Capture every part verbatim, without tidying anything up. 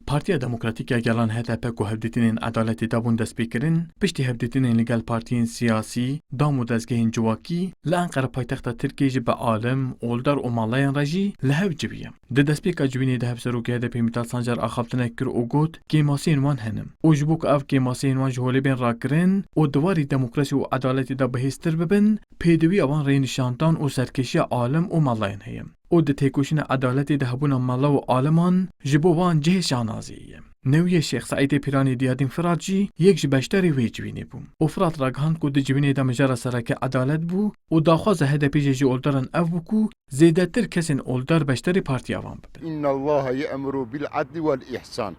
Partiya Demokratîk ya Gelan H D P ku hevdîtinên edaletê dabûn destpêkirin, piştî hevdîtinên li gel partiyên siyasî, dam û dezgehên civakî li Enqere paytexta Tirkiyê jî bi alim, oldar û malayên re jî li hev civiye. Di destpêka civînê de hevserokê H D P Meral Sancar axaftinek kir û got, kêmasiyên wan hene û ji bo ku ev kêmasiyên wan ji holê bên rakirin û di warî demokrasî û edaletê de bihêztir bibin, pêdiviya wan rênîşandan û serkêşiya alim û malayên heye. Û di têkoşîna edaletê de hebûna mala û aliman ji bo wan cihê şanaziyê ye. Newiyê Şêx Seîdê Pîranê Diyadîn Firat jî yek ji beşdarê wê civînê bû û Firat ragihand ku di civînê de mijara sereke edalet bû û daxwaza H D P jî ji oldaran ev bû ku zêdetir kesên oldar beşdarê partiya wan bibin. إن الله يأمر بالعدل والإحسان.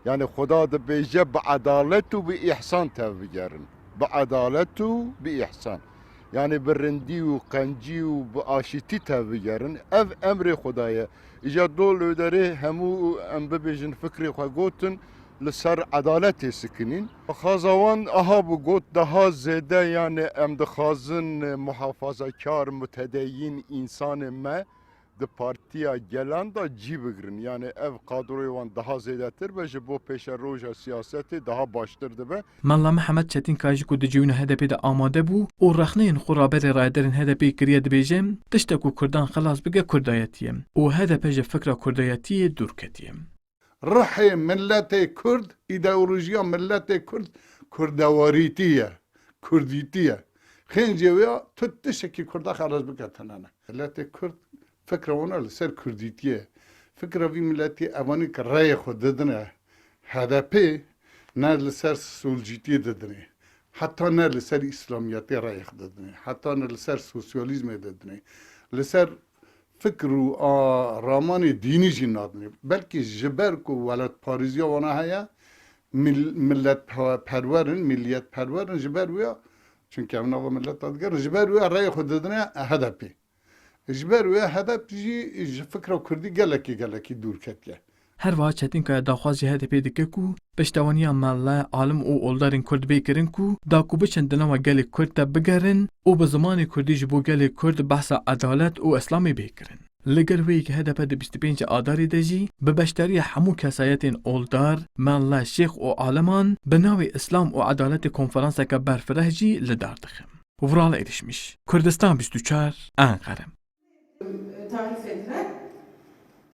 Yani Xuda dibêje bi edalet û bi îhsan tevbigerin. Bi edalet û bi îhsan. Yani bi rindî û qencî û bi aşîtî tevbigerin. Ev emrê Xuda ye. Îca dol û derê hemû em bibêjin fikrê xwe gotin li ser edaletê sikinîn. Xaza wan aha bû got daha zêde yani em dixwazin muhafazakar, mutedeyîn însanê me di Partiya Gelan de cî bigirin. Yani ev kadroyê wan daha zêdetir be, ji bo pêşeroja siyasetê daha baştir dibe. Mela Mihemed Çetinkaya jî ku di civîna H D P de amade bû û rexneyên xwe raberê rayedarên H D P kiriye dibêje, tiştek ku Kurdan xilas bike kurdayetî ye û H D P ji fikra kurdayetiyê dûr ketiye. Ruhê miletê Kurd, îdeolojiya miletê Kurd kurdewarîtî ye, kurdîtî ye. Xêncê wê ya tu tiştekî Kurda xelas bike tune ne. Miletê Kurd fikra wana li ser kurdîtî ye. Fikra vî miletî evanî ki reyê xwe didine H D P ne li ser solcîtiyê didinê. Heta ne li ser îslamiyetê reyê xwe didinê. Heta ne li ser sosyalîzmê didinê. Li ser fikr û a ramanê dînî jî nadinê. Belkî ji ber ku welatparêziya wana heye, mil- milletperwer in, milliyetperwer in, ji ber wê ya, çunke ev nava mileta digerin, ji ber wê ya reyê xwe didine H D P. Ji ber wê ya H D P jî ji fikra kurdî gelekî gelekî dûr ketiye. Her wiha Çetinkaya daxwaz ji H D P dike ku piştevaniya mele, alim û oldarên kurd bê kirin ku da ku biçin di nava gelê kurd de bigerin û bi zimanê kurdî ji bo gelê kurd behsa edalet û îslamê bê kirin. Li gel wê yekê H D P di bîst û pênc Adarê de jî bi beşdariya hemû kesayetên oldar, mele, şêx û aliman bi navê îslam û edaletê konferanseke berfireh jî li dar dixe. Vural Erişmiş, Kurdistan bîst û çar, Enqere. tarif edilen